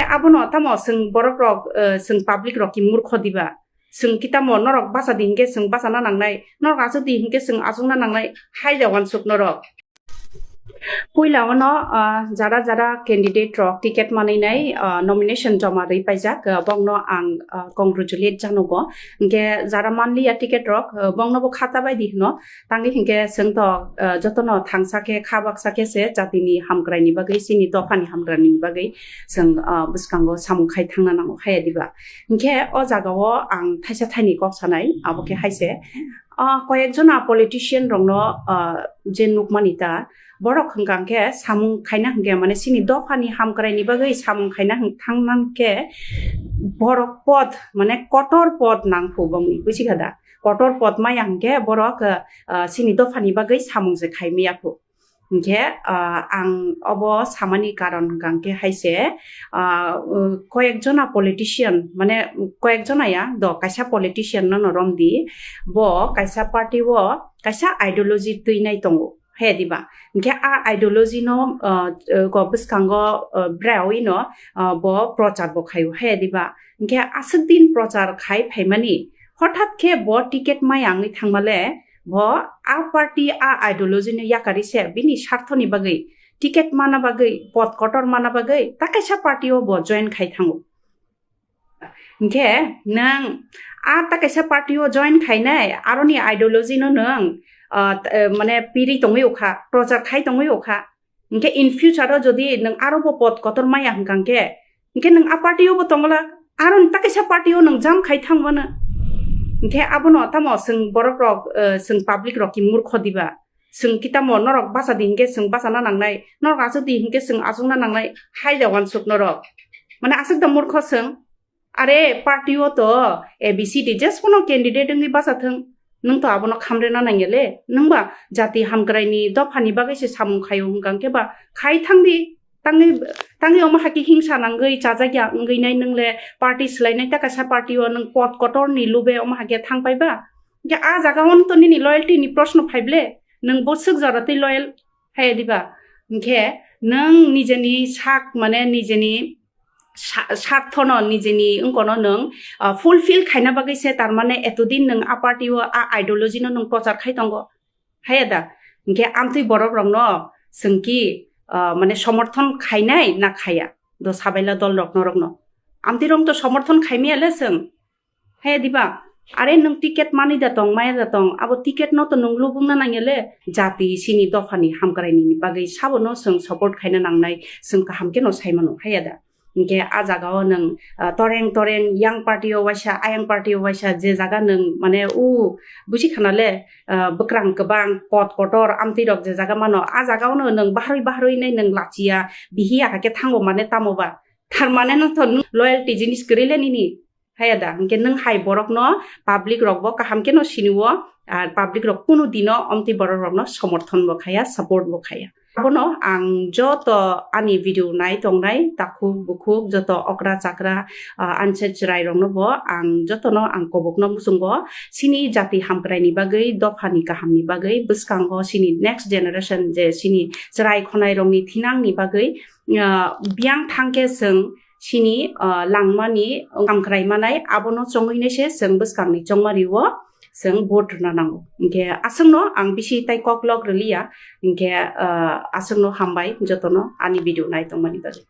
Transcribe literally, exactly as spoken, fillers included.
Abono tamo chwng borok rok, eh, chwng public rok ki murkho diba? Chwng ki tamo norok bacha di hinkhe chwng bachana nangnai, norok achuk di hinkhe chwng achukna nangnai, hai da wansuk norok. Puila ono, ah, jara jara candidate rok ticket manwi nai, ah, nomination joma rwi paijak, ah, bongno ang, ah, congratulate janogo. Hinkhe jara manliya ticket rok, ah, bongno bo khata bai di hino. Tangwi hinkhe chwng to, ah, jotono thangsa khe kha baksa khe se jatini hamkraini bagwi, chini dophani hamkraini bagwi chwng, ah, bwskango samung khai thangna nango haya diba. Hinkhe o jagao ang thaisa thaini kok sanai, abo khe hai se. Ah, koyek jona politician rokno, ah, je nukmani ta, borok hwnkha khe samung khaina hwnkhe, mane chini dophani hamkraini bagwi samung khaina hwng-, thangna khe borok pod, mane kotor pod nangphu bongni, buji kha da? Kotor pod maya hwnkhe borok, ah, chini dophani bagwi samung se khai maya phu. Hinkhe, ah, ang obo samani karon hwnkha khe hai se, ah, koyek jona politician, mane koyek jona ya, do kaisa politician no no romdi, bo kaisa party o kaisa ideology twi nai tongo. He diba? Hinkhe a ideology no, ah, go bwskango, ah, brawi no, ah, bo prochar bo khaio. He diba? Hinkhe aswk din prochar khai phaimani, hothat khe bo ticket maya wngwi thangmale, bo a party, a ideology no yakari se bini sarthoni bagwi, ticket mana bagwi, pod kotor mana bagwi, ta kaisa party o bo join khai thango. Hinkhe nwng a ta kaisa party o join khainai, aroni ideology no nwng, ah, t-, eh, mane piri tongwi ukha, prochar khai tongwi ukha. Hinkhe in future o jodi nwng aro bo pod kotor maya hwnkha khe, hinkhe nwng a party o bo tongla, aro nwng ta kaisa party o nwng jam khai thang mano. Hinkhe abono tamo chwng borok rok, eh, chwng public rok ki murkho diba? Chwng ki tamo norok bacha di hinkhe chwng bachana nangnai, norok achuk di hinkhe chwng achukna nangnai, hai da wansuk norok. Mane aswk da murkho chwng. Are party o to A B C D jespono candidate wngwi bacha thwng, nwng to abono khamrena nangya le. Nwng ba jati hamkraini dophani bagwi se samung khaio hwnkha khe ba khai thangdi. Tangwi, tangwi omo hakhe hingsa nangwi chajakya wngwi nai nwng le party swlainai ta kaisa party o nwng pod kotor ni lube omo hakhe thang pai ba. Hinkhe a jaga o to nini loyalty ni proshno phai ble. Nwng bo swk jora twi loyal hai diba? Hinkhe nwng nijeni sak mane nijeni sa-, sarthono nijeni wngkono nwng, ah, fulfill khaina bagwi se, tar mane etodin nwng a party o a ideology no nwng prochar khai tongo, haya da? Hinkhe amtwi borok rokno chwng ki, ah, mane somorthon khainai na khaya? Do sabaila dol rok norokno amtwi rok to somorthon khaimaya le chwng. He diba? Are nwng ticket mani da tong, maya da tong, abo ticket no to nwng lubungna nangya le, jati sini dophani hamkraini ni bagwi sabo no chwng support khaina nangnai, chwng kaham khe no sai mano, haya da? Hinkhe a jaga o nwng, ah, toreng toreng yang party o waisa, ayang party o waisa, je jaga nwng mane u busi khana le, ah, bwkrang kwbang, kot kotor, amtwi rok je jaga mano, a jaga o no nwng baharwi baharwi nai nwng lachiya, bihiya hakhe thango mane tamo ba? Tar mane no to nwng loyalty jinis kwrwi le nini. Haya da, hinkhe nwng hai borokno public rok bo kaham khe no sini o, ar public rok kunu dino omtwi borok rokno somorthon bo khaya, support bo khaya. Abono ang joto ani video nai tongnai takhuk bukhuk, joto okra chakra, ah, anse chwrai rokno bo ang jotono ang kobokno muchungo, sini jati hamkraini bagwi, dophani kahamni bagwi, bwskango sini next generation je sini chwrai khonai rokni thinangni bagwi, ah, biyang thangkhe chwng sini, ah, langmani hamkrai manai, abono chongwinai se chwng bwskangni chongmari o chwng vote rwna nango. Hinkhe aswkno ang bisi tai kok lok rwliya, hinkhe, ah, aswkno hambai jotono ani video nai tongmani bagwi.